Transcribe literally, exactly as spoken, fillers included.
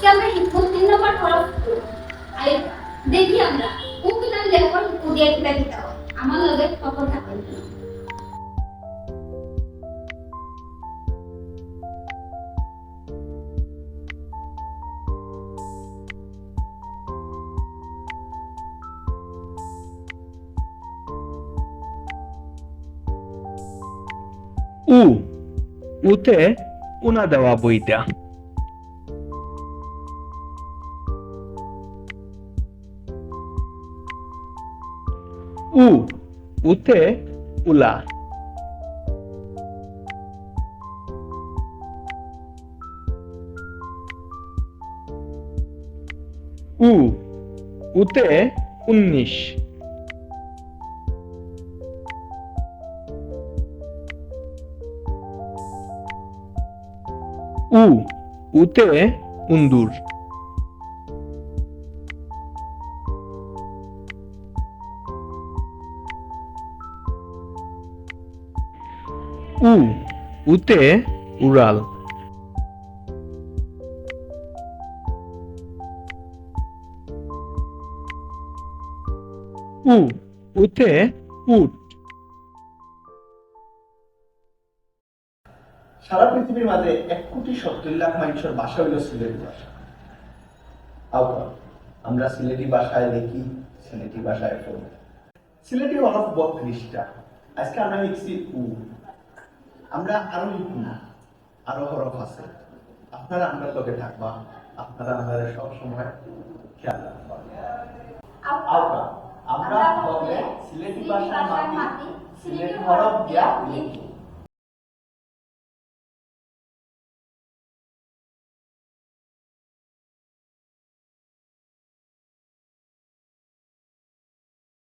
আজকে আমরা শিখবো তিন নম্বর হরফ উ। আই, দেখি আমরা উ কিলান লেখইন, উ দিয়া কিতা কিতা অয়। আমার লগে তখন থাকইন। উ, উতে উনা দেওয়া বইটা। উ, উতে উলা। উ, উতে উনিশ। উ, উতে উন্দুর। উ, উতে উড়াল। উ, উতে উট। সারা পৃথিবীর মাঝে এক কোটি সত্তর লাখ মানুষের ভাষা হইল সিলেটি ভাষা। আউকা, আমরা সিলেটি ভাষায় লিখি, সিলেটি ভাষায় পড়ি। সিলেটি হরফ বত্রিশটা। আজকে আমরা লিখছি উ। আমরা আরো লিখব না, আরো হরফ আছে। আপনারা আমরার লগে থাকবা, আপনারা আমরারে সব সময় খেয়াল রাখবা। আউকা, আমরা হকলে সিলেটি ভাষার মাটি, সিলেটি হরফ দিয়া লিখি।